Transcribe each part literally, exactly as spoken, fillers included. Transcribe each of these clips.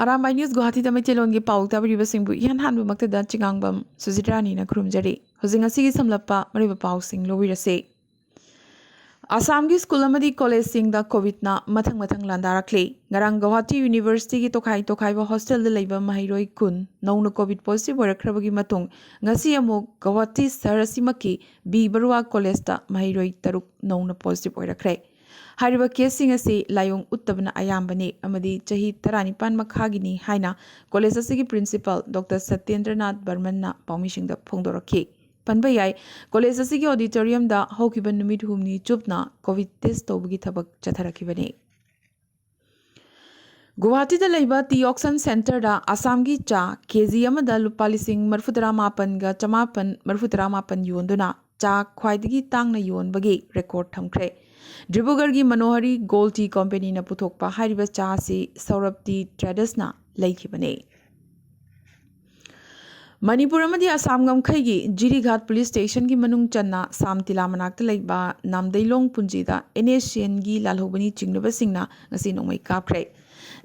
Arambai news ꯒꯨꯋꯥꯍꯥꯇꯤꯗ ꯃꯩꯇꯩꯂꯣꯟꯒꯤ ꯄꯥꯎ ꯇꯥꯕꯤꯔꯤꯕꯁꯤꯡꯕꯨ ꯏꯍꯥꯟ ꯍꯥꯟꯕꯃꯛꯇꯗ ꯆꯤꯉꯥꯡꯕꯝ ꯁꯨꯖꯤꯠ ꯔꯥꯅꯤꯅ ꯈꯨꯔꯨꯝꯖꯔꯤ꯫ ꯍꯧꯖꯤꯛ ꯉꯁꯤꯒꯤ ꯁꯝꯂꯞꯄ ꯃꯔꯨꯑꯣꯏꯕ ꯄꯥꯎꯁꯤꯡ ꯂꯧꯕꯤꯔꯁꯤ꯫ ꯑꯁꯥꯝꯒꯤ ꯁ꯭ꯀꯨꯜ ꯑꯃꯗꯤ ꯀꯣꯂꯦꯖꯁꯤꯡꯗ ꯀꯣꯚꯤꯗꯅ ꯃꯊꯪ ꯃꯊꯪ ꯂꯥꯟꯗꯥꯔꯛꯂꯤ꯫ ꯉꯔꯥꯡ ꯒꯧꯍꯥꯇꯤ ꯌꯨꯅꯤꯚꯔꯁꯤꯇꯤꯒꯤ ꯇꯣꯈꯥꯏ ꯇꯣꯈꯥꯏꯕ ꯍꯣꯁꯇꯦꯜꯗ ꯂꯩꯕ ꯃꯍꯩꯔꯣꯏ ꯀꯨꯟ ꯅꯧꯅ ꯀꯣꯚꯤꯗ ꯄꯣꯖꯤꯇꯤꯚ ꯑꯣꯏꯔꯛꯈ꯭ꯔꯕꯒꯤ ꯃꯇꯨꯡ, ꯉꯁꯤ ꯑꯃꯨꯛ ꯒꯧꯍꯥꯇꯤ ꯁꯍꯔ ꯑꯁꯤꯃꯛꯀꯤ ꯕꯤ ꯕꯔꯨꯋꯥ ꯀꯣꯂꯦꯖꯇ ꯃꯍꯩꯔꯣꯏ ꯇꯔꯨꯛ ꯅꯧꯅ ꯄꯣꯖꯤꯇꯤꯚ ꯑꯣꯏꯔꯛꯈ꯭ꯔꯦ꯫ ꯍꯥꯏꯔꯤꯕ ꯀꯦꯁꯁꯤꯡ ꯑꯁꯤ ꯂꯥꯏꯑꯣꯡ ꯎꯠꯇꯕꯅ ꯑꯌꯥꯝꯕꯅꯤ ꯑꯃꯗꯤ ꯆꯍꯤ ꯇꯔꯥꯅꯤꯄꯥꯟ ꯃꯈꯥꯒꯤꯅꯤ ꯍꯥꯏꯅ ꯀꯣꯂꯦꯖ ꯑꯁꯤꯒꯤ ꯄ꯭ꯔꯤꯟꯁꯤꯄꯥꯜ ꯗꯣꯛꯇꯔ ꯁꯇ꯭ꯌꯦꯟꯗ꯭ꯔꯅꯥꯊ ꯕꯔꯃꯟꯅ ꯄꯥꯎꯃꯤꯁꯤꯡꯗ ꯐꯣꯡꯗꯣꯔꯛꯈꯤ꯫ ꯄꯟꯕ ꯌꯥꯏ, ꯀꯣꯂꯦꯖ ꯑꯁꯤꯒꯤ ꯑꯣꯗꯤꯇꯣꯔꯤꯌꯝꯗ ꯍꯧꯈꯤꯕ ꯅꯨꯃꯤꯠ ꯍꯨꯝꯅꯤ ꯆꯨꯞꯅ ꯀꯣꯚꯤꯗ ꯇꯦꯁ ꯇꯧꯕꯒꯤ ꯊꯕꯛ ꯆꯠꯊꯔꯛꯈꯤꯕꯅꯤ꯫ ꯒꯨꯋꯥꯍꯥꯇꯤꯗ ꯂꯩꯕ ꯇꯤ ꯑꯣꯛꯁꯟ ꯁꯦꯟꯇꯔꯗ ꯑꯁꯥꯝꯒꯤ ꯆꯥ ꯀꯦꯖꯤ ꯑꯃꯗ ꯂꯨꯄꯥ ꯂꯤꯁꯤꯡ ꯃꯔꯤꯐꯨꯇꯔꯥ ꯃꯥꯄꯟꯒ ꯆꯃꯥꯄꯟ ꯃꯔꯤꯐꯨꯇꯔꯥ ꯃꯥꯄꯟ ꯌꯣꯟꯗꯨꯅ ꯆꯥ ꯈ꯭ꯋꯥꯏꯗꯒꯤ ꯇꯥꯡꯅ ꯌꯣꯟꯕꯒꯤ ꯔꯦꯀꯣꯔꯗ ꯊꯝꯈ꯭ꯔꯦ꯫ ꯗꯤꯕ꯭ꯔꯨꯒꯔꯒꯤ ꯃꯅꯣꯍꯔꯤ ꯒꯣꯜ ꯇꯤ ꯀꯣꯝꯄꯦꯅꯤꯅ ꯄꯨꯊꯣꯛꯄ ꯍꯥꯏꯔꯤꯕ ꯆꯥ ꯑꯁꯤ ꯁꯧꯔꯕ ꯇꯤ ꯇ꯭ꯔꯦꯗꯔꯁꯅ ꯂꯩꯈꯤꯕꯅꯤ꯫ ꯃꯅꯤꯄꯨꯔ ꯑꯃꯗꯤ ꯑꯁꯥꯝ ꯉꯝꯈꯩꯒꯤ ꯖꯤꯔꯤꯘꯥꯠ ꯄꯨꯂꯤꯁ ꯁ꯭ꯇꯦꯁꯟꯒꯤ ꯃꯅꯨꯡ ꯆꯟꯅ ꯁꯥꯝ ꯇꯤꯂꯥ ꯃꯅꯥꯛꯇ ꯂꯩꯕ ꯅꯥꯝꯗꯩꯂꯣꯡ ꯄꯨꯟꯖꯤꯗ ꯑꯦꯟ ꯑꯦꯁ ꯁꯤ ꯑꯦꯟꯒꯤ ꯂꯥꯜꯍꯧꯕꯅꯤ ꯆꯤꯡꯅꯕꯁꯤꯡꯅ ꯉꯁꯤ ꯅꯣꯡꯃꯩ ꯀꯥꯞꯈ꯭ꯔꯦ꯫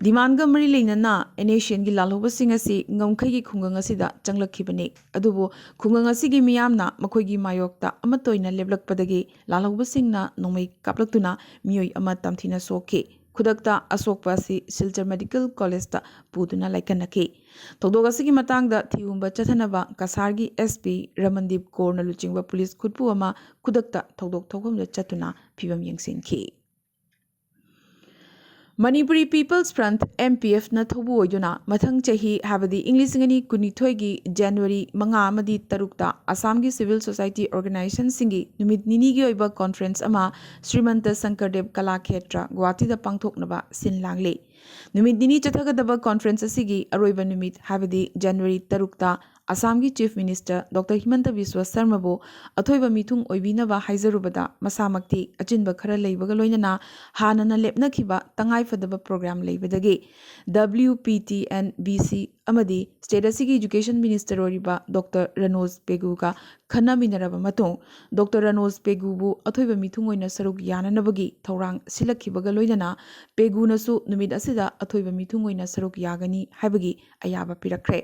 ꯗꯤꯃꯥꯟꯒ ꯃꯔꯤ ꯂꯩꯅꯅ ꯑꯦꯟ ꯑꯦꯁ ꯁꯤ ꯑꯦꯟꯒꯤ ꯂꯥꯜꯍꯧꯕꯁꯤꯡ ꯑꯁꯤ ꯉꯝꯈꯩꯒꯤ ꯈꯨꯡꯒꯪ ꯑꯁꯤꯗ ꯆꯪꯂꯛꯈꯤꯕꯅꯤ꯫ ꯑꯗꯨꯕꯨ ꯈꯨꯡꯒꯪ ꯑꯁꯤꯒꯤ ꯃꯤꯌꯥꯝꯅ ꯃꯈꯣꯏꯒꯤ ꯃꯥꯌꯣꯛꯇ ꯑꯃꯠꯇ ꯑꯣꯏꯅ ꯂꯦꯞꯂꯛꯄꯗꯒꯤ ꯂꯥꯜꯍꯧꯕꯁꯤꯡꯅ ꯅꯣꯡꯃꯩ ꯀꯥꯞꯂꯛꯇꯨꯅ ꯃꯤꯑꯣꯏ ꯑꯃ ꯇꯝꯊꯤꯅ ꯁꯣꯛꯈꯤ꯫ ꯈꯨꯗꯛꯇ ꯑꯁꯣꯛꯄ ꯑꯁꯤ ꯁꯤꯜꯆꯔ ꯃꯦꯗꯤꯀꯦꯜ ꯀꯣꯂꯦꯖꯇ ꯄꯨꯗꯨꯅ ꯂꯥꯏꯀꯠꯅꯈꯤ꯫ ꯊꯧꯗꯣꯛ ꯑꯁꯤꯒꯤ ꯃꯇꯥꯡꯗ ꯊꯤꯍꯨꯝꯕ ꯆꯠꯊꯅꯕ ꯀꯁꯥꯔꯒꯤ ꯑꯦꯁ ꯄꯤ ꯔꯃꯟꯗꯤꯞ ꯀꯣꯔꯅ ꯂꯨꯆꯤꯡꯕ ꯄꯨꯂꯤꯁ ꯈꯨꯠꯄꯨ ꯑꯃ ꯈꯨꯗꯛꯇ ꯊꯧꯗꯣꯛ ꯊꯣꯛꯐꯝꯗ ꯆꯠꯇꯨꯅ ꯐꯤꯕꯝ ꯌꯦꯡꯁꯤꯟꯈꯤ꯫ Manipuri peoples front, M P ꯑꯦꯐꯅ ꯊꯧꯕꯨ ꯑꯣꯏꯗꯨꯅ ꯃꯊꯪ ꯆꯍꯤ, ꯍꯥꯏꯕꯗꯤ ꯏꯪ ꯂꯤꯁꯤꯡ ꯑꯅꯤ ꯀꯨꯟꯅꯤꯊꯣꯏꯒꯤ ꯖꯅꯋꯥꯔꯤ ꯃꯉꯥ ꯑꯃꯗꯤ ꯇꯔꯨꯛꯇ ꯑꯁꯥꯝꯒꯤ ꯁꯤꯚꯤꯜ ꯁꯣꯁꯥꯏꯇꯤ ꯑꯣꯔꯒꯅꯥꯏꯖꯦꯁꯟꯁꯤꯡꯒꯤ ꯅꯨꯃꯤꯠ ꯅꯤꯅꯤꯒꯤ ꯑꯣꯏꯕ ꯀꯣꯟꯐ꯭ꯔꯦꯟꯁ ꯑꯃ ꯁ꯭ꯔꯤꯃꯟꯇ ꯁꯪꯀꯔꯗꯦꯕ ꯀꯂꯥꯈꯦꯇ꯭ꯔ ꯒꯨꯋꯥꯍꯥꯇꯤꯗ ꯄꯥꯡꯊꯣꯛꯅꯕ ꯁꯤꯟ ꯂꯥꯡꯂꯤ꯫ ꯅꯨꯃꯤꯠ ꯅꯤꯅꯤ ꯆꯠꯊꯒꯗꯕ ꯀꯣꯟꯐ꯭ꯔꯦꯟꯁ ꯑꯁꯤꯒꯤ ꯑꯔꯣꯏꯕ ꯅꯨꯃꯤꯠ, ꯍꯥꯏꯕꯗꯤ ꯖꯅꯋꯥꯔꯤ ꯇꯔꯨꯛꯇ ꯑꯁꯥꯝꯒꯤ Chief Minister Doctor ꯍꯤꯃꯟꯇ ꯕꯤꯁ꯭ꯋ ꯁꯔꯃꯕꯨ ꯑꯊꯣꯏꯕ ꯃꯤꯊꯨꯡ ꯑꯣꯏꯕꯤꯅꯕ ꯍꯥꯏꯖꯔꯨꯕꯗ ꯃꯁꯥꯃꯛꯇꯤ ꯑꯆꯤꯟꯕ ꯈꯔ ꯂꯩꯕꯒ ꯂꯣꯏꯅꯅ ꯍꯥꯟꯅꯅ ꯂꯦꯞꯅꯈꯤꯕ ꯇꯉꯥꯏꯐꯗꯕ program ꯂꯩꯕꯗꯒꯤ W P T N B C ꯑꯃꯗꯤ state ꯑꯁꯤꯒꯤ Education Minister ꯑꯣꯏꯔꯤꯕ Doctor ꯔꯅꯣꯖ ꯄꯦꯒꯨꯒ ꯈꯟꯅꯃꯤꯟꯅꯔꯕ ꯃꯇꯨꯡ Doctor ꯔꯅꯣꯖ ꯄꯦꯒꯨꯕꯨ ꯑꯊꯣꯏꯕ ꯃꯤꯊꯨꯡ ꯑꯣꯏꯅ ꯁꯔꯨꯛ ꯌꯥꯅꯅꯕꯒꯤ ꯊꯧꯔꯥꯡ ꯁꯤꯜꯂꯛꯈꯤꯕꯒ ꯂꯣꯏꯅꯅ ꯄꯦꯒꯨꯅꯁꯨ ꯅꯨꯃꯤꯠ ꯑꯁꯤꯗ ꯑꯊꯣꯏꯕ ꯃꯤꯊꯨꯡ ꯑꯣꯏꯅ ꯁꯔꯨꯛ ꯌꯥꯒꯅꯤ ꯍꯥꯏꯕꯒꯤ ꯑꯌꯥꯕ ꯄꯤꯔꯛꯈ꯭ꯔꯦ꯫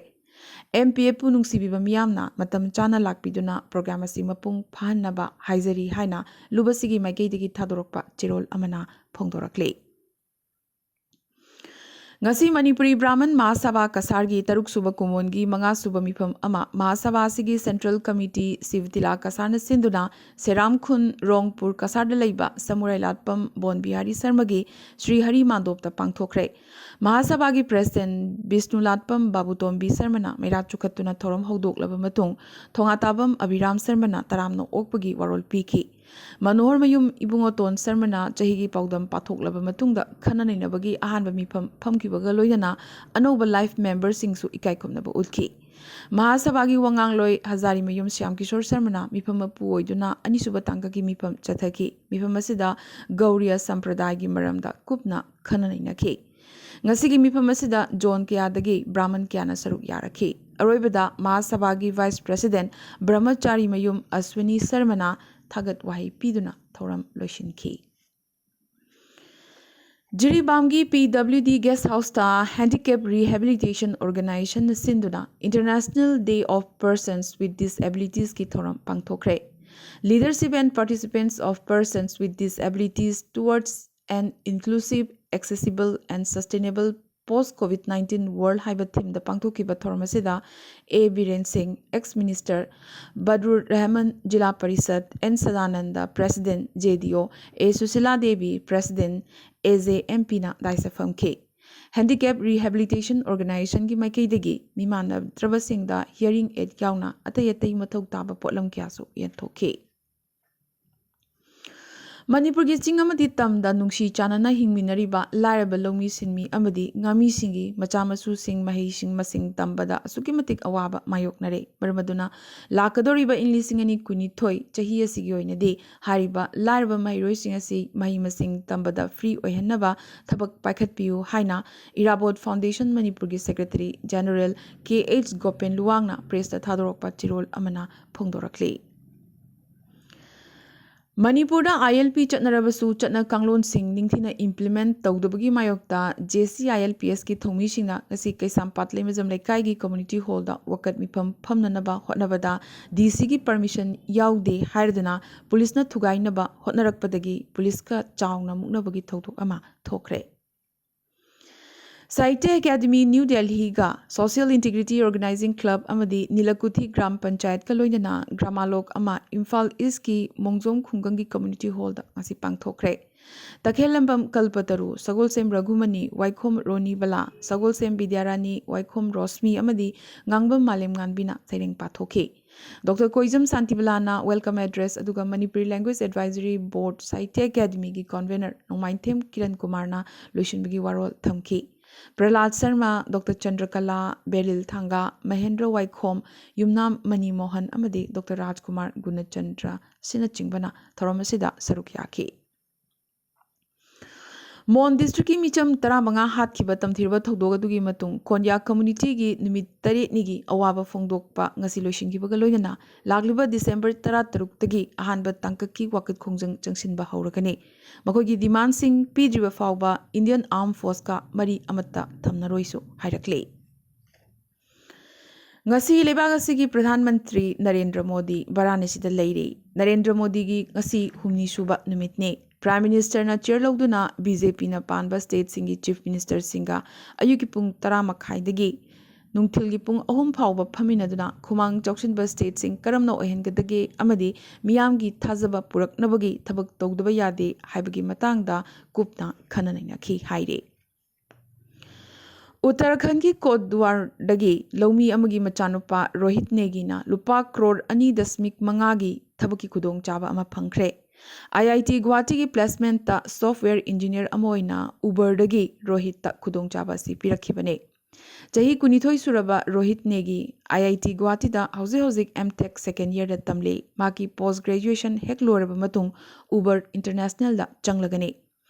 M P Fꯄꯨ ꯅꯨꯡꯁꯤꯕꯤꯕ ꯃꯤꯌꯥꯝꯅ ꯃꯇꯝ ꯆꯥꯅ ꯂꯥꯛꯄꯤꯗꯨꯅ program ꯑꯁꯤ ꯃꯄꯨꯡ ꯐꯥꯍꯟꯅꯕ ꯍꯥꯏꯖꯔꯤ ꯍꯥꯏꯅ ꯂꯨꯕꯁꯤꯒꯤ ꯃꯥꯏꯀꯩꯗꯒꯤ ꯊꯥꯗꯣꯔꯛꯄ ꯆꯦꯔꯣꯜ ꯑꯃꯅ ꯐꯣꯡꯗꯣꯔꯛꯂꯤ꯫ ꯉꯁꯤ ꯃꯅꯤꯄꯨꯔꯤ ꯕ꯭ꯔꯥꯍꯃꯟ ꯃꯍꯥꯁꯚꯥ ꯀꯁꯥꯔꯒꯤ ꯇꯔꯨꯛ ꯁꯨꯕ ꯀꯨꯃꯣꯟꯒꯤ ꯃꯉꯥ ꯁꯨꯕ ꯃꯤꯐꯝ ꯑꯃ ꯃꯍꯥꯁꯚꯥ ꯑꯁꯤꯒꯤ Central Committee ꯁꯤꯕꯇꯤꯂꯥ ꯀꯁꯥꯔꯅ ꯁꯤꯟꯗꯨꯅ ꯁꯦꯔꯥꯝ ꯈꯨꯟ ꯔꯣꯡꯄꯨꯔ ꯀꯁꯥꯔꯗ ꯂꯩꯕ ꯁꯃꯨꯔꯥꯏ ꯂꯥꯠꯄꯝ ꯕꯣꯟ ꯕꯤꯍꯥꯔꯤ ꯁꯔꯃꯒꯤ ꯁ꯭ꯔꯤ ꯍꯔꯤ ꯃꯥꯟꯗꯣꯞꯇ ꯄꯥꯡꯊꯣꯛꯈ꯭ꯔꯦ꯫ ꯃꯍꯥꯁꯚꯥꯒꯤ President ꯕꯤꯁꯅꯨ ꯂꯥꯠꯄꯝ ꯕꯥꯕꯨꯇꯣꯝꯕꯤ ꯁꯔꯃꯅ ꯃꯩꯔꯥ ꯆꯨꯈꯠꯇꯨꯅ ꯊꯧꯔꯝ ꯍꯧꯗꯣꯛꯂꯕ ꯃꯇꯨꯡ ꯊꯣꯉꯥꯇꯥꯕꯝ ꯑꯕꯤꯔꯥꯝ ꯁꯔꯃꯅ ꯇꯔꯥꯝꯅ ꯑꯣꯛꯄꯒꯤ ꯋꯥꯔꯣꯜ ꯄꯤꯈꯤ꯫ ꯃꯅꯣꯍꯔ ꯃꯌꯨꯝ ꯏꯕꯨꯡꯉꯣꯇꯣꯟ ꯁꯔꯃꯅ ꯆꯍꯤꯒꯤ ꯄꯥꯎꯗꯝ ꯄꯥꯊꯣꯛꯂꯕ ꯃꯇꯨꯡꯗ ꯈꯟꯅ ꯅꯩꯅꯕꯒꯤ ꯑꯍꯥꯟꯕ ꯃꯤꯐꯝ ꯐꯝꯈꯤꯕꯒ ꯂꯣꯏꯅꯅ ꯑꯅꯧꯕ life memberꯁꯤꯡꯁꯨ ꯏꯀꯥꯏ ꯈꯨꯝꯅꯕ ꯎꯠꯈꯤ꯫ ꯃꯍꯥꯁꯚꯥꯒꯤ ꯋꯥꯉꯥꯡꯂꯣꯏ ꯍꯖꯥꯔꯤꯃꯌꯨꯝ ꯁ꯭ꯌꯥꯝ ꯀꯤꯁꯣꯔ ꯁꯔꯃꯅ ꯃꯤꯐꯝ ꯃꯄꯨ ꯑꯣꯏꯗꯨꯅ ꯑꯅꯤꯁꯨꯕ ꯇꯥꯡꯀꯛꯀꯤ ꯃꯤꯐꯝ ꯆꯠꯊꯈꯤ꯫ ꯃꯤꯐꯝ ꯑꯁꯤꯗ ꯒꯧꯔꯤꯌ ꯁꯝꯄ꯭ꯔꯗꯥꯌꯒꯤ ꯃꯔꯝꯗ ꯀꯨꯞꯅ ꯈꯟꯅ ꯅꯩꯅꯈꯤ꯫ ꯉꯁꯤꯒꯤ ꯃꯤꯐꯝ ꯑꯁꯤꯗ ꯖꯣꯟ ꯀꯌꯥꯗꯒꯤ ꯕ꯭ꯔꯥꯍꯃꯟ ꯀꯌꯥꯅ ꯁꯔꯨꯛ ꯌꯥꯔꯛꯈꯤ꯫ ꯑꯔꯣꯏꯕꯗ ꯃꯍꯥꯁꯚꯥꯒꯤ Vice President ꯕ꯭ꯔꯍꯃꯆꯥꯔꯤꯃꯌꯨꯝ ꯑꯁ꯭ꯋꯤꯅꯤ ꯁꯔꯃꯅ ꯊꯥꯒꯠ ꯋꯥꯍꯩ ꯄꯤꯗꯨꯅ ꯊꯧꯔꯝ ꯂꯣꯏꯁꯤꯟꯈꯤ꯫ ꯖꯤꯔꯤꯕꯥꯝꯒꯤ P W D Guest Houseꯇ Handicap Rehabilitation Organizationꯅ ꯁꯤꯟꯗꯨꯅ International Day of Persons with Disabilitiesꯀꯤ ꯊꯧꯔꯝ ꯄꯥꯡꯊꯣꯛꯈ꯭ꯔꯦ꯫ Leadership and Participants of Persons with Disabilities Towards an Inclusive, Accessible and Sustainable Post Covid nineteen World ꯍꯥꯏꯕ themeꯗ ꯄꯥꯡꯊꯣꯛꯈꯤꯕ ꯊꯧꯔꯝ ꯑꯁꯤꯗ ꯑꯦ Biren Singh, ex Minister, Badrur Rahman, Zila Parishad, N Sadanand, President, J D O, A Sushila Devi, President, A J M Pꯅ dais ꯐꯝꯈꯤ꯫ Handicap Rehabilitation Organizationꯒꯤ ꯃꯥꯏꯀꯩꯗꯒꯤ ꯃꯤꯃꯥꯟꯅꯗ꯭ꯔꯕꯁꯤꯡꯗ hearing aid ꯌꯥꯎꯅ ꯑꯇꯩ ꯑꯇꯩ ꯃꯊꯧ ꯇꯥꯕ ꯄꯣꯠꯂꯝ ꯀꯌꯥꯁꯨ ꯌꯦꯟꯊꯣꯛꯈꯤ꯫ ꯃꯅꯤꯄꯨꯔꯒꯤ ꯆꯤꯡ ꯑꯃꯗꯤ ꯇꯝꯗ ꯅꯨꯡꯁꯤ ꯆꯥꯟꯅꯅ ꯍꯤꯡꯃꯤꯟꯅꯔꯤꯕ ꯂꯥꯏꯔꯕ ꯂꯧꯃꯤ ꯁꯤꯟꯃꯤ ꯑꯃꯗꯤ ꯉꯥꯃꯤꯁꯤꯡꯒꯤ ꯃꯆꯥ ꯃꯁꯨꯁꯤꯡ ꯃꯍꯩꯁꯤꯡ ꯃꯁꯤꯡ ꯇꯝꯕꯗ ꯑꯁꯨꯛꯀꯤ ꯃꯇꯤꯛ ꯑꯋꯥꯕ ꯃꯥꯌꯣꯛꯅꯔꯦ꯫ ꯃꯔꯝ ꯑꯗꯨꯅ ꯂꯥꯛꯀꯗꯧꯔꯤꯕ ꯏꯪ ꯂꯤꯁꯤꯡ ꯑꯅꯤ ꯀꯨꯟꯅꯤꯊꯣꯏ ꯆꯍꯤ ꯑꯁꯤꯒꯤ ꯑꯣꯏꯅꯗꯤ ꯍꯥꯏꯔꯤꯕ ꯂꯥꯏꯔꯕ ꯃꯍꯩꯔꯣꯏꯁꯤꯡ ꯑꯁꯤ ꯃꯍꯩ ꯃꯁꯤꯡ ꯇꯝꯕꯗ ꯐ꯭ꯔꯤ ꯑꯣꯏꯍꯟꯅꯕ ꯊꯕꯛ ꯄꯥꯏꯈꯠꯄꯤꯌꯨ ꯍꯥꯏꯅ ꯏꯔꯥꯕꯣꯠ ꯐꯥꯎꯟꯗꯦꯁꯟ ꯃꯅꯤꯄꯨꯔꯒꯤ ꯁꯦꯀ꯭ꯔꯦꯇꯔꯤ ꯖꯦꯅꯔꯦꯜ ꯀꯦ ꯑꯩꯆ ꯒꯣꯄꯦꯟ ꯂꯨꯋꯥꯡꯅ ꯄ꯭ꯔꯦꯁꯇ ꯊꯥꯗꯣꯔꯛꯄ ꯆꯤꯔꯣꯜ ꯑꯃꯅ ꯐꯣꯡꯗꯣꯔꯛꯂꯤ꯫ ꯃꯅꯤꯄꯨꯔꯗ ꯑꯥꯏ ꯑꯦꯜ ꯄꯤ ꯆꯠꯅꯔꯕꯁꯨ ꯆꯠꯅ ꯀꯥꯡꯂꯣꯟꯁꯤꯡ ꯅꯤꯡꯊꯤꯅ ꯏꯝꯄ꯭ꯂꯤꯃꯦꯟꯠ ꯇꯧꯗꯕꯒꯤ ꯃꯥꯌꯣꯛꯇ J C I L P ꯑꯦꯁꯀꯤ ꯊꯧꯃꯤꯁꯤꯡꯅ ꯉꯁꯤ ꯀꯩꯁꯥꯝꯄꯥꯠ ꯂꯩꯃꯖꯝ ꯂꯩꯀꯥꯏꯒꯤ ꯀꯝꯃ꯭ꯌꯨꯅꯤꯇꯤ ꯍꯣꯜꯗ ꯋꯥꯀꯠ ꯃꯤꯐꯝ ꯐꯝꯅꯅꯕ ꯍꯣꯠꯅꯕꯗ ꯗꯤ ꯁꯤꯒꯤ ꯄꯔꯃꯤꯁꯟ ꯌꯥꯎꯗꯦ ꯍꯥꯏꯔꯗꯨꯅ ꯄꯨꯂꯤꯁꯅ ꯊꯨꯒꯥꯏꯅꯕ ꯍꯣꯠꯅꯔꯛꯄꯗꯒꯤ ꯄꯨꯂꯤꯁꯀ ꯆꯥꯎꯅ ꯃꯨꯛꯅꯕꯒꯤ ꯊꯧꯗꯣꯛ ꯑꯃ ꯊꯣꯛꯈ꯭ꯔꯦ꯫ ꯁꯥꯍꯤꯇ꯭ꯌ ꯑꯦꯀꯥꯗꯃꯤ ꯅ꯭ꯌꯨ ꯗꯦꯜꯍꯤꯒ ꯁꯣꯁꯤꯌꯦꯜ ꯏꯟꯇꯤꯒ꯭ꯔꯤꯇꯤ ꯑꯣꯔꯒꯅꯥꯏꯖꯤꯡ ꯀ꯭ꯂꯕ ꯑꯃꯗꯤ ꯅꯤꯂꯀꯨꯊꯤ ꯒ꯭ꯔꯥꯝ ꯄꯟꯆꯥꯌꯠꯀ ꯂꯣꯏꯅꯅ ꯒ꯭ꯔꯥꯃꯥꯂꯣꯛ ꯑꯃ ꯏꯝꯐꯥꯜ ꯏꯁꯀꯤ ꯃꯣꯡꯖꯣꯝ ꯈꯨꯡꯒꯪꯒꯤ ꯀꯝꯃ꯭ꯌꯨꯅꯤꯇꯤ ꯍꯣꯜꯗ ꯉꯁꯤ ꯄꯥꯡꯊꯣꯛꯈ꯭ꯔꯦ꯫ ꯇꯈꯦꯜꯂꯝꯕꯝ ꯀꯜꯄꯇꯔꯨ, ꯁꯒꯣꯜꯁꯦꯝ ꯔꯘꯨꯃꯅꯤ, ꯋꯥꯏꯈꯣꯝ ꯔꯣꯅꯤꯕꯂꯥ, ꯁꯒꯣꯜꯁꯦꯝ ꯕꯤꯗ꯭ꯌꯥꯔꯥꯅꯤ, ꯋꯥꯏꯈꯣꯝ ꯔꯣꯁꯃꯤ ꯑꯃꯗꯤ ꯉꯥꯡꯕꯝ ꯃꯥꯂꯦꯝꯉꯥꯟꯕꯤꯅ ꯁꯩꯔꯦꯡ ꯄꯥꯊꯣꯛꯈꯤ꯫ ꯗꯣꯛꯇꯔ ꯀꯣꯏꯖꯝ ꯁꯥꯟꯇꯤꯕꯂꯥꯅ welcome address ꯑꯗꯨꯒ ꯃꯅꯤꯄꯨꯔꯤ ꯂꯦꯡꯒ꯭ꯋꯦꯖ ꯑꯦꯗꯚꯥꯏꯖꯔꯤ ꯕꯣꯔꯗ ꯁꯥꯍꯤꯇ꯭ꯌ ꯑꯦꯀꯥꯗꯃꯤꯒꯤ ꯀꯟꯚꯦꯅꯔ ꯅꯣꯡꯃꯥꯏꯊꯦꯝ ꯀꯤꯔꯟ ꯀꯨꯃꯥꯔꯅ ꯂꯣꯏꯁꯤꯟꯕꯒꯤ ꯋꯥꯔꯣꯜ ꯊꯝꯈꯤ꯫ ꯄ꯭ꯔꯍꯂꯥꯗ ꯁꯔꯃ, ꯗꯣꯛꯇꯔ ꯆꯟꯗ꯭ꯔꯀꯂꯥ, ꯕꯦꯔꯤꯜ ꯊꯥꯡꯒꯥ, ꯃꯍꯦꯟꯗ꯭ꯔ ꯋꯥꯏꯈꯣꯝ, ꯌꯨꯝꯅꯥꯝ ꯃꯅꯤ ꯃꯣꯍꯟ ꯑꯃꯗꯤ ꯗꯣꯛꯇꯔ ꯔꯥꯖꯀꯨꯃꯥꯔ ꯒꯨꯅꯆꯟꯗ꯭ꯔ ꯑꯁꯤꯅꯆꯤꯡꯕꯅ ꯊꯧꯔꯝ ꯑꯁꯤꯗ ꯁꯔꯨꯛ ꯌꯥꯈꯤ꯫ ꯃꯣꯟ ꯗꯤꯁꯇ꯭ꯔꯤꯛꯀꯤ ꯃꯤꯆꯝ ꯇꯔꯥꯃꯉꯥ ꯍꯥꯠꯈꯤꯕ ꯇꯝꯊꯤꯔꯕ ꯊꯧꯗꯣꯛ ꯑꯗꯨꯒꯤ ꯃꯇꯨꯡ ꯀꯣꯟꯌꯥ ꯀꯝꯃ꯭ꯌꯨꯅꯤꯇꯤꯒꯤ ꯅꯨꯃꯤꯠ ꯇꯔꯦꯠꯅꯤꯒꯤ ꯑꯋꯥꯕ ꯐꯣꯡꯗꯣꯛꯄ ꯉꯁꯤ ꯂꯣꯏꯁꯤꯟꯈꯤꯕꯒ ꯂꯣꯏꯅꯅ ꯂꯥꯛꯂꯤꯕ ꯗꯤꯁꯦꯝꯕꯔ ꯇꯔꯥꯇꯔꯨꯛꯇꯒꯤ ꯑꯍꯥꯟꯕ ꯇꯥꯡꯀꯛꯀꯤ ꯋꯥꯀꯠ ꯈꯣꯡꯖꯪ ꯆꯪꯁꯤꯟꯕ ꯍꯧꯔꯒꯅꯤ꯫ ꯃꯈꯣꯏꯒꯤ ꯗꯤꯃꯥꯟꯁꯤꯡ ꯄꯤꯗ꯭ꯔꯤꯕ ꯐꯥꯎꯕ ꯏꯟꯗꯤꯌꯟ ꯑꯥꯔꯝ ꯐꯣꯔꯁꯀ ꯃꯔꯤ ꯑꯃꯠꯇ ꯊꯝꯅꯔꯣꯏꯁꯨ ꯍꯥꯏꯔꯛꯂꯤ꯫ ꯉꯁꯤ ꯂꯩꯕꯥꯛ ꯑꯁꯤꯒꯤ ꯄ꯭ꯔꯙꯥꯟ ꯃꯟꯇ꯭ꯔꯤ ꯅꯔꯦꯟꯗ꯭ꯔ ꯃꯣꯗꯤ ꯚꯥꯔꯥꯅꯁꯤꯗ ꯂꯩꯔꯤ꯫ ꯅꯔꯦꯟꯗ꯭ꯔ ꯃꯣꯗꯤꯒꯤ ꯉꯁꯤ ꯍꯨꯝꯅꯤ ꯁꯨꯕ ꯅꯨꯃꯤꯠꯅꯤ꯫ ꯄ꯭ꯔꯥꯏꯝ ꯃꯤꯅꯤꯁꯇꯔꯅ ꯆꯤꯌꯔ ꯂꯧꯗꯨꯅ ꯕꯤ ꯖꯦ ꯄꯤꯅ ꯄꯥꯟꯕ ꯁ꯭ꯇꯦꯠꯁꯤꯡꯒꯤ ꯆꯤꯐ ꯃꯤꯅꯤꯁꯇꯔꯁꯤꯡꯒ ꯑꯌꯨꯛꯀꯤ ꯄꯨꯡ ꯇꯔꯥ ꯃꯈꯥꯏꯗꯒꯤ ꯅꯨꯡꯊꯤꯜꯒꯤ ꯄꯨꯡ ꯑꯍꯨꯝ ꯐꯥꯎꯕ ꯐꯝꯃꯤꯟꯅꯗꯨꯅ ꯈꯨꯃꯥꯡ ꯆꯥꯎꯁꯤꯟꯕ ꯁ꯭ꯇꯦꯠꯁꯤꯡ ꯀꯔꯝꯅ ꯑꯣꯏꯍꯟꯒꯗꯒꯦ ꯑꯃꯗꯤ ꯃꯤꯌꯥꯝꯒꯤ ꯊꯥꯖꯕ ꯄꯨꯔꯛꯅꯕꯒꯤ ꯊꯕꯛ ꯇꯧꯗꯕ ꯌꯥꯗꯦ ꯍꯥꯏꯕꯒꯤ ꯃꯇꯥꯡꯗ ꯀꯨꯞꯅ ꯈꯟꯅ ꯅꯩꯅꯈꯤ ꯍꯥꯏꯔꯤ꯫ ꯎꯠꯇꯔꯥꯈꯟꯗꯒꯤ ꯀꯣꯠꯗ꯭ꯋꯥꯔꯗꯒꯤ ꯂꯧꯃꯤ ꯑꯃꯒꯤ ꯃꯆꯥꯅꯨꯄꯥ ꯔꯣꯍꯤꯠ ꯅꯦꯒꯤꯅ ꯂꯨꯄꯥ ꯀ꯭ꯔꯣꯔ ꯑꯅꯤ ꯗꯁꯃꯤꯛ ꯃꯉꯥꯒꯤ ꯊꯕꯛꯀꯤ ꯈꯨꯗꯣꯡꯆꯥꯕ ꯑꯃ ꯐꯪꯈ꯭ꯔꯦ꯫ ꯑꯥꯏ ꯑꯥꯏ ꯇꯤ ꯒꯨꯋꯥꯍꯥꯇꯤꯒꯤ placement ꯇ software engineer ꯑꯃ ꯑꯣꯏꯅ Uber ꯗꯒꯤ ꯔꯣꯍꯤꯠꯇ ꯈꯨꯗꯣꯡꯆꯥꯕ ꯑꯁꯤ ꯄꯤꯔꯛꯈꯤꯕꯅꯤ꯫ ꯆꯍꯤ ꯀꯨꯟꯅꯤꯊꯣꯏ ꯁꯨꯔꯕ ꯔꯣꯍꯤꯠ ꯅꯦꯒꯤ ꯑꯥꯏ ꯑꯥꯏ ꯇꯤ ꯒꯨꯋꯥꯍꯥꯇꯤꯗ ꯍꯧꯖꯤꯛ ꯍꯧꯖꯤꯛ M Tech second year ꯗ ꯇꯝꯂꯤ꯫ ꯃꯍꯥꯛꯀꯤ post graduation ꯍꯦꯛ ꯂꯣꯏꯔꯕ ꯃꯇꯨꯡ Uber International ꯗ ꯆꯪꯂꯒꯅꯤ꯫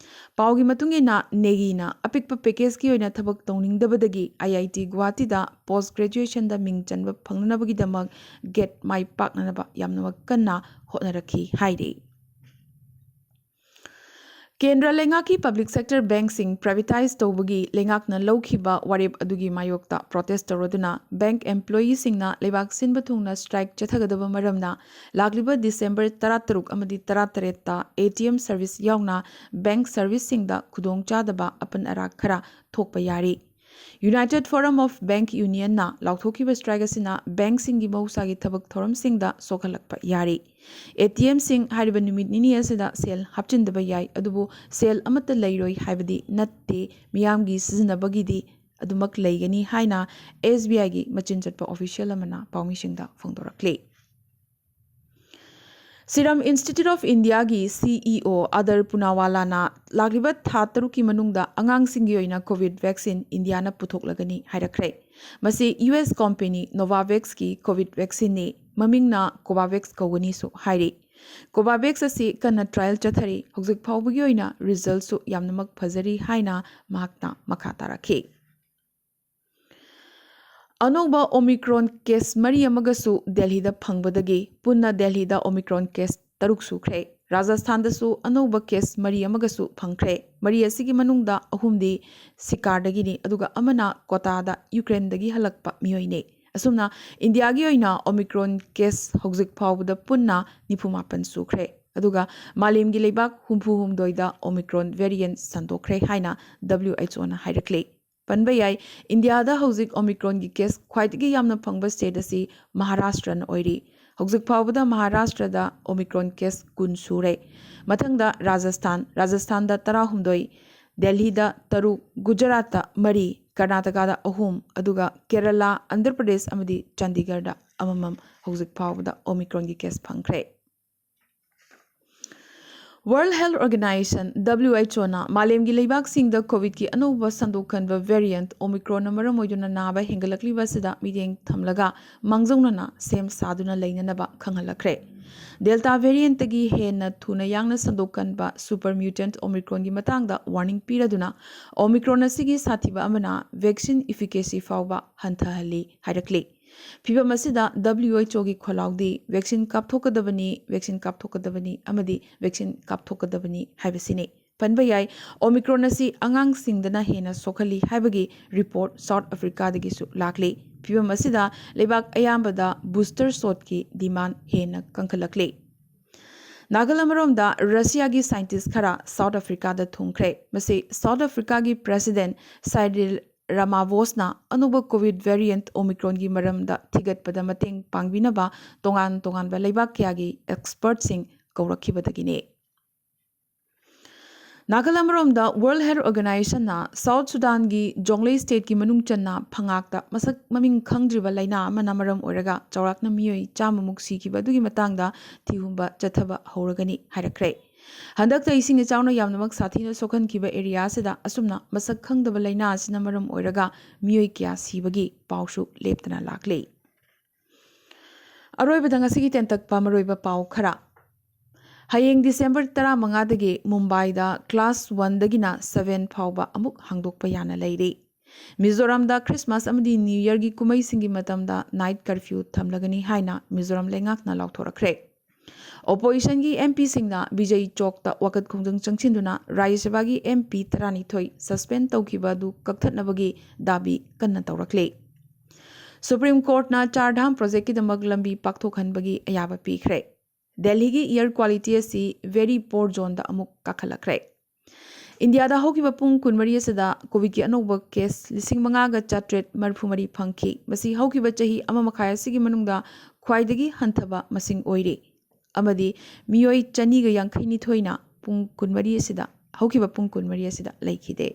ꯄꯥꯎꯒꯤ ꯃꯇꯨꯡ ꯏꯟꯅ, ꯅꯦꯒꯤꯅ ꯑꯄꯤꯛꯄ package ꯀꯤ ꯑꯣꯏꯅ ꯊꯕꯛ ꯇꯧꯅꯤꯡꯗꯕꯗꯒꯤ ꯑꯥꯏ ꯑꯥꯏ ꯇꯤ ꯒꯨꯋꯥꯍꯥꯇꯤꯗ post graduation ꯗ ꯃꯤꯡ ꯆꯟꯕ ꯐꯪꯅꯅꯕꯒꯤꯗꯃꯛ GATE ꯃꯥꯏ ꯄꯥꯛꯅꯅꯕ ꯌꯥꯝꯅꯃꯛ ꯀꯟꯅ ꯍꯣꯠꯅꯔꯛꯈꯤ ꯍꯥꯏꯔꯤ꯫ ꯀꯦꯟꯗ꯭ꯔ ꯂꯩꯉꯥꯛꯀꯤ public sector bank ꯁꯤꯡ privatise ꯇꯧꯕꯒꯤ ꯂꯩꯉꯥꯛꯅ ꯂꯧꯈꯤꯕ ꯋꯥꯔꯦꯞ ꯑꯗꯨꯒꯤ ꯃꯥꯌꯣꯛꯇ protest ꯇꯧꯔꯗꯨꯅ bank employee ꯁꯤꯡꯅ ꯂꯩꯕꯥꯛ ꯁꯤꯟꯕ ꯊꯨꯡꯅ strike ꯆꯠꯊꯒꯗꯕ ꯃꯔꯝꯅ ꯂꯥꯛꯂꯤꯕ December ꯇꯔꯥꯇꯔꯨꯛ ꯑꯃꯗꯤ ꯇꯔꯥꯇꯔꯦꯠꯇ A T M service ꯌꯥꯎꯅ bank service ꯁꯤꯡꯗ ꯈꯨꯗꯣꯡꯆꯥꯗꯕ ꯑꯄꯟ ꯑꯔꯥꯛ ꯈꯔ ꯊꯣꯛꯄ ꯌꯥꯔꯤ꯫ United Forum of Bank Union ꯅ ꯂꯥꯎꯊꯣꯛꯈꯤꯕ strike ꯑꯁꯤꯅ bank ꯁꯤꯡꯒꯤ ꯃꯍꯧꯁꯥꯒꯤ ꯊꯕꯛ ꯊꯧꯔꯝꯁꯤꯡꯗ ꯁꯣꯛꯍꯜꯂꯛꯄ ꯌꯥꯔꯤ꯫ A T M ꯁꯤꯡ ꯍꯥꯏꯔꯤꯕ ꯅꯨꯃꯤꯠ ꯅꯤꯅꯤ ꯑꯁꯤꯗ ꯁꯦꯜ ꯍꯥꯞꯆꯤꯟꯗꯕ ꯌꯥꯏ, ꯑꯗꯨꯕꯨ ꯁꯦꯜ ꯑꯃꯠꯇ ꯂꯩꯔꯣꯏ ꯍꯥꯏꯕꯗꯤ ꯅꯠꯇꯦ, ꯃꯤꯌꯥꯝꯒꯤ ꯁꯤꯖꯤꯟꯅꯕꯒꯤꯗꯤ ꯑꯗꯨꯃꯛ ꯂꯩꯒꯅꯤ ꯍꯥꯏꯅ S B I ꯒꯤ ꯃꯆꯤꯟ ꯆꯠꯄ official ꯑꯃꯅ ꯄꯥꯎꯃꯤꯁꯤꯡꯗ ꯐꯣꯡꯗꯣꯔꯛꯂꯤ꯫ Serum Institute of India ꯒꯤ C E O ꯑꯗꯔ ꯄꯨꯅꯥꯋꯥꯂꯥꯅ ꯂꯥꯛꯂꯤꯕ ꯊꯥ ꯇꯔꯨꯛꯀꯤ ꯃꯅꯨꯡꯗ ꯑꯉꯥꯡꯁꯤꯡꯒꯤ ꯑꯣꯏꯅ COVID vaccine ꯏꯟꯗꯤꯌꯥꯅ ꯄꯨꯊꯣꯛꯂꯒꯅꯤ ꯍꯥꯏꯔꯛꯈ꯭ꯔꯦ꯫ ꯃꯁꯤ U S company Novavax ꯀꯤ COVID vaccine ꯅꯤ, ꯃꯃꯤꯡꯅ Covavax ꯀꯧꯒꯅꯤꯁꯨ ꯍꯥꯏꯔꯤ꯫ Covavax ꯑꯁꯤ ꯀꯟꯅ trial ꯆꯠꯊꯔꯤ, ꯍꯧꯖꯤꯛ ꯐꯥꯎꯕꯒꯤ ꯑꯣꯏꯅ result ꯁꯨ ꯌꯥꯝꯅꯃꯛ ꯐꯖꯔꯤ ꯍꯥꯏꯅ ꯃꯍꯥꯛꯅ ꯃꯈꯥ ꯇꯥꯔꯛꯈꯤ꯫ ꯑꯅꯧꯕ Omicron case ꯃꯔꯤ ꯑꯃꯒꯁꯨ ꯗꯦꯜꯍꯤꯗ ꯐꯪꯕꯗꯒꯤ ꯄꯨꯟꯅ ꯗꯦꯜꯍꯤꯗ Omicron case ꯇꯔꯨꯛ ꯁꯨꯈ꯭ꯔꯦ꯫ ꯔꯥꯖꯁꯊꯥꯟꯗꯁꯨ ꯑꯅꯧꯕ case ꯃꯔꯤ ꯑꯃꯒꯁꯨ ꯐꯪꯈ꯭ꯔꯦ꯫ ꯃꯔꯤ ꯑꯁꯤꯒꯤ ꯃꯅꯨꯡꯗ ꯑꯍꯨꯝꯗꯤ ꯁꯤꯀꯥꯔꯗꯒꯤꯅꯤ, ꯑꯗꯨꯒ ꯑꯃꯅ ꯀꯣꯇꯥꯗ ꯌꯨꯀ꯭ꯔꯦꯟꯗꯒꯤ ꯍꯜꯂꯛꯄ ꯃꯤꯑꯣꯏꯅꯤ꯫ ꯑꯁꯨꯝꯅ ꯏꯟꯗꯤꯌꯥꯒꯤ ꯑꯣꯏꯅ Omicron case ꯍꯧꯖꯤꯛ ꯐꯥꯎꯕꯗ ꯄꯨꯟꯅ ꯅꯤꯐꯨ ꯃꯥꯄꯟ ꯁꯨꯈ꯭ꯔꯦ꯫ ꯑꯗꯨꯒ ꯃꯥꯂꯦꯝꯒꯤ ꯂꯩꯕꯥꯛ ꯍꯨꯝꯐꯨ ꯍꯨꯝꯗꯣꯏꯗ Omicron variant ꯁꯟꯗꯣꯛꯈ꯭ꯔꯦ ꯍꯥꯏꯅ W H O ꯅ ꯍꯥꯏꯔꯛꯂꯤ꯫ ꯄꯟꯕ ꯌꯥꯏ, ꯏꯟꯗꯤꯌꯥꯗ ꯍꯧꯖꯤꯛ Omicron ꯒꯤ case ꯈ꯭ꯋꯥꯏꯗꯒꯤ ꯌꯥꯝꯅ ꯐꯪꯕ state ꯑꯁꯤ ꯃꯍꯥꯔꯥꯁꯇ꯭ꯔꯅ ꯑꯣꯏꯔꯤ꯫ ꯍꯧꯖꯤꯛ ꯐꯥꯎꯕꯗ ꯃꯍꯥꯔꯥꯁꯇ꯭ꯔꯗ Omicron case ꯀꯨꯟ ꯁꯨꯔꯦ꯫ ꯃꯊꯪꯗ ꯔꯥꯖꯁꯊꯥꯟ, ꯔꯥꯖꯁꯊꯥꯟꯗ ꯇꯔꯥꯍꯨꯝꯗꯣꯏ, ꯗꯦꯜꯍꯤꯗ ꯇꯔꯨꯛ, ꯒꯨꯖꯔꯥꯠꯇ ꯃꯔꯤ, ꯀꯔꯅꯥꯇꯀꯥꯗ ꯑꯍꯨꯝ, ꯑꯗꯨꯒ ꯀꯦꯔꯂꯥ, ꯑꯟꯙ꯭ꯔ ꯄ꯭ꯔꯗꯦꯁ ꯑꯃꯗꯤ ꯆꯥꯟꯗꯤꯒꯔꯗ ꯑꯃꯃꯝ ꯍꯧꯖꯤꯛ ꯐꯥꯎꯕꯗ Omicron ꯒꯤ case ꯐꯪꯈ꯭ꯔꯦ꯫ World Health Organization, W H O ꯅ ꯃꯥꯂꯦꯝꯒꯤ ꯂꯩꯕꯥꯛꯁꯤꯡꯗ COVID-ꯀꯤ ꯑꯅꯧꯕ ꯁꯟꯗꯣꯛ ꯈꯟꯕ variant Omicron ꯅ ꯃꯔꯝ ꯑꯣꯏꯗꯨꯅ ꯅꯥꯕ ꯍꯦꯟꯒꯠꯂꯛꯂꯤꯕ ꯑꯁꯤꯗ ꯃꯤꯠꯌꯦꯡ ꯊꯝꯂꯒ ꯃꯥꯡꯖꯧꯅꯅ ꯁꯦꯝ ꯁꯥꯗꯨꯅ ꯂꯩꯅꯅꯕ ꯈꯪꯍꯜꯂꯛꯈ꯭ꯔꯦ꯫ Delta variant ꯇꯒꯤ ꯍꯦꯟꯅ ꯊꯨꯅ ꯌꯥꯡꯅ ꯁꯟꯗꯣꯛ ꯀꯟꯕ super mutant Omicron ꯒꯤ ꯃꯇꯥꯡꯗ warning ꯄꯤꯔꯗꯨꯅ, Omicron ꯑꯁꯤꯒꯤ ꯁꯥꯊꯤꯕ ꯑꯃꯅ vaccine efficacy ꯐꯥꯎꯕ ꯍꯟꯊꯍꯜꯂꯤ ꯍꯥꯏꯔꯛꯂꯤ꯫ ꯐꯤꯚꯝ ꯑꯁꯤꯗ W H O ꯒꯤ ꯈꯣꯜꯂꯥꯎꯗꯤ vaccine ꯀꯥꯞꯊꯣꯛꯀꯗꯕꯅꯤ, vaccine ꯀꯥꯞꯊꯣꯛꯀꯗꯕꯅꯤ ꯑꯃꯗꯤ vaccine ꯀꯥꯞꯊꯣꯛꯀꯗꯕꯅꯤ ꯍꯥꯏꯕꯁꯤꯅꯤ꯫ ꯄꯟꯕ ꯌꯥꯏ, Omicron ꯑꯁꯤ ꯑꯉꯥꯡꯁꯤꯡꯗꯅ ꯍꯦꯟꯅ ꯁꯣꯛꯍꯜꯂꯤ ꯍꯥꯏꯕꯒꯤ report South Africa ꯗꯒꯤꯁꯨ ꯂꯥꯛꯂꯤ꯫ ꯐꯤꯚꯝ ꯑꯁꯤꯗ ꯂꯩꯕꯥꯛ ꯑꯌꯥꯝꯕꯗ booster shot ꯀꯤ demand ꯍꯦꯟꯅ ꯀꯟꯈꯠꯂꯛꯂꯤ꯫ ꯅꯥꯒꯜ ꯑꯃꯔꯣꯝꯗ, ꯔꯁꯤꯌꯥꯒꯤ scientist ꯈꯔ South Africa ꯗ ꯊꯨꯡꯈ꯭ꯔꯦ꯫ ꯃꯁꯤ South Africa ꯒꯤ President Cyril Ramaphosa ꯅ ꯑꯅꯧꯕ COVID variant Omicron ꯒꯤ ꯃꯔꯝꯗ ꯊꯤꯒꯠꯄꯗ ꯃꯇꯦꯡ ꯄꯥꯡꯕꯤꯅꯕ ꯇꯣꯉꯥꯟ ꯇꯣꯉꯥꯟꯕ ꯂꯩꯕꯥꯛ ꯀꯌꯥꯒꯤ expert ꯁꯤꯡ ꯀꯧꯔꯛꯈꯤꯕꯗꯒꯤꯅꯤ꯫ ꯅꯥꯒꯜ ꯑꯃꯔꯣꯝꯗ, World Health Organization ꯅ South Sudan ꯒꯤ Jonglei State ꯀꯤ ꯃꯅꯨꯡ ꯆꯟꯅ ꯐꯉꯥꯛꯇ ꯃꯁꯛ ꯃꯃꯤꯡ ꯈꯪꯗ꯭ꯔꯤꯕ ꯂꯥꯏꯅꯥ ꯑꯃꯅ ꯃꯔꯝ ꯑꯣꯏꯔꯒ ꯆꯥꯎꯔꯥꯛꯅ ꯃꯤꯑꯣꯏ ꯆꯥꯝꯃꯃꯨꯛ ꯁꯤꯈꯤꯕ ꯑꯗꯨꯒꯤ ꯃꯇꯥꯡꯗ ꯊꯤꯍꯨꯝꯕ ꯆꯠꯊꯕ ꯍꯧꯔꯒꯅꯤ ꯍꯥꯏꯔꯛꯈ꯭ꯔꯦ꯫ ꯍꯟꯗꯛꯇ ꯏꯁꯤꯡ ꯏꯆꯥꯎꯅ ꯌꯥꯝꯅꯃꯛ ꯁꯥꯊꯤꯅ ꯁꯣꯛꯍꯟꯈꯤꯕ area ꯑꯁꯤꯗ ꯑꯁꯨꯝꯅ ꯃꯁꯛ ꯈꯪꯗꯕ ꯂꯥꯏꯅꯥ ꯑꯁꯤꯅ ꯃꯔꯝ ꯑꯣꯏꯔꯒ ꯃꯤꯑꯣꯏ ꯀꯌꯥ ꯁꯤꯕꯒꯤ ꯄꯥꯎꯁꯨ ꯂꯦꯞꯇꯅ ꯂꯥꯛꯂꯤ꯫ ꯑꯔꯣꯏꯕꯗ ꯉꯁꯤꯒꯤ ꯇꯦꯟꯇꯛꯄ ꯃꯔꯨꯑꯣꯏꯕ ꯄꯥꯎ ꯈꯔ꯫ ꯍꯌꯦꯡ December ꯇꯔꯥꯃꯉꯥꯗꯒꯤ ꯃꯨꯝꯕꯥꯏꯗ class one ꯗꯒꯤꯅ seven ꯐꯥꯎꯕ ꯑꯃꯨꯛ ꯍꯥꯡꯗꯣꯛꯄ ꯌꯥꯅ ꯂꯩꯔꯤ꯫ ꯃꯤꯖꯣꯔꯥꯝꯗ Christmas ꯑꯃꯗꯤ New Year ꯒꯤ ꯀꯨꯝꯍꯩꯁꯤꯡꯒꯤ ꯃꯇꯝꯗ night curfew ꯊꯝꯂꯒꯅꯤ ꯍꯥꯏꯅ ꯃꯤꯖꯣꯔꯥꯝ ꯂꯩꯉꯥꯛꯅ ꯂꯥꯎꯊꯣꯔꯛꯈ꯭ꯔꯦ꯫ Opposition ꯒꯤ M P ꯁꯤꯡꯅ ꯕꯤꯖꯩ ꯆꯧꯛꯇ ꯋꯥꯀꯠ ꯈꯣꯡꯖꯪ ꯆꯪꯁꯤꯟꯗꯨꯅ ꯔꯥꯖ꯭ꯌ ꯁꯚꯥꯒꯤ M P ꯇꯔꯥꯅꯤꯊꯣꯏ suspend ꯇꯧꯈꯤꯕ ꯑꯗꯨ ꯀꯛꯊꯠꯅꯕꯒꯤ ꯗꯥꯕꯤ ꯀꯟꯅ ꯇꯧꯔꯛꯂꯤ꯫ Supreme Court ꯅ ꯆꯥꯔ ꯙꯥꯝ project ꯀꯤꯗꯃꯛ ꯂꯝꯕꯤ ꯄꯥꯛꯊꯣꯛꯍꯟꯕꯒꯤ ꯑꯌꯥꯕ ꯄꯤꯈ꯭ꯔꯦ꯫ ꯗꯦꯜꯍꯤꯒꯤ air quality ꯑꯁꯤ very poor zone ꯗ ꯑꯃꯨꯛ ꯀꯥꯈꯠꯂꯛꯈ꯭ꯔꯦ꯫ ꯏꯟꯗꯤꯌꯥꯗ ꯍꯧꯈꯤꯕ ꯄꯨꯡ ꯀꯨꯟꯃꯔꯤ ꯑꯁꯤꯗ COVID ꯀꯤ ꯑꯅꯧꯕ case ꯂꯤꯁꯤꯡ ꯃꯉꯥꯒ ꯆꯥꯇ꯭ꯔꯦꯠ ꯃꯔꯤꯐꯨ ꯃꯔꯤ ꯐꯪꯈꯤ꯫ ꯃꯁꯤ ꯍꯧꯈꯤꯕ ꯆꯍꯤ ꯑꯃ ꯃꯈꯥꯏ ꯑꯁꯤꯒꯤ ꯃꯅꯨꯡꯗ ꯈ꯭ꯋꯥꯏꯗꯒꯤ ꯍꯟꯊꯕ ꯃꯁꯤꯡ ꯑꯣꯏꯔꯤ꯫ ꯑꯃꯗꯤ ꯃꯤꯑꯣꯏ ꯆꯅꯤꯒ ꯌꯥꯡꯈꯩ ꯅꯤꯊꯣꯏꯅ ꯄꯨꯡ ꯀꯨꯟꯃꯔꯤ ꯑꯁꯤꯗ, ꯍꯧꯈꯤꯕ ꯄꯨꯡ ꯀꯨꯟꯃꯔꯤ ꯑꯁꯤꯗ ꯂꯩꯈꯤꯗꯦ꯫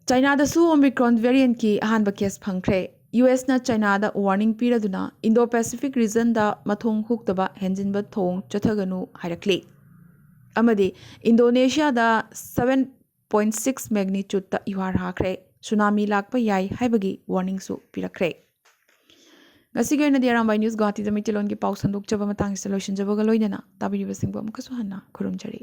ꯆꯥꯏꯅꯥꯗꯁꯨ Omicron variant ꯀꯤ ꯑꯍꯥꯟꯕ case ꯐꯪꯈ꯭ꯔꯦ꯫ U S ꯅ ꯆꯥꯏꯅꯥꯗ warning ꯄꯤꯔꯗꯨꯅ Indo-Pacific region ꯗ ꯃꯊꯣꯡ ꯍꯨꯛꯇꯕ ꯍꯦꯟꯖꯤꯟꯕ ꯊꯧꯑꯣꯡ ꯆꯠꯊꯒꯅꯨ ꯍꯥꯏꯔꯛꯂꯤ꯫ ꯑꯃꯗꯤ ꯏꯟꯗꯣꯅꯦꯁꯤꯌꯥꯗ seven point six magnitudeꯇ ꯌꯨꯍꯥꯔ ꯍꯥꯈ꯭ꯔꯦ꯫ ꯁꯨꯅꯥꯃꯤ ꯂꯥꯛꯄ ꯌꯥꯏ ꯍꯥꯏꯕꯒꯤ ꯋꯥꯔꯅꯤꯡꯁꯨ ꯄꯤꯔꯛꯈ꯭ꯔꯦ꯫ ꯉꯁꯤꯒꯤ ꯑꯣꯏꯅꯗꯤ ꯑꯔꯥꯝꯕꯥꯏ ꯅ꯭ꯌꯨꯁ ꯒꯨꯋꯥꯍꯥꯇꯤꯗ ꯃꯩꯇꯩꯂꯣꯟꯒꯤ ꯄꯥꯎ ꯁꯟꯗꯣꯛꯆꯕ ꯃꯇꯥꯡꯁꯤꯗ ꯂꯣꯏꯁꯤꯟꯖꯕꯒ ꯂꯣꯏꯅꯅ ꯇꯥꯕꯤꯔꯤꯕꯁꯤꯡꯕꯨ ꯑꯃꯨꯛꯀꯁꯨ ꯍꯟꯅ ꯈꯨꯔꯨꯝꯖꯔꯤ꯫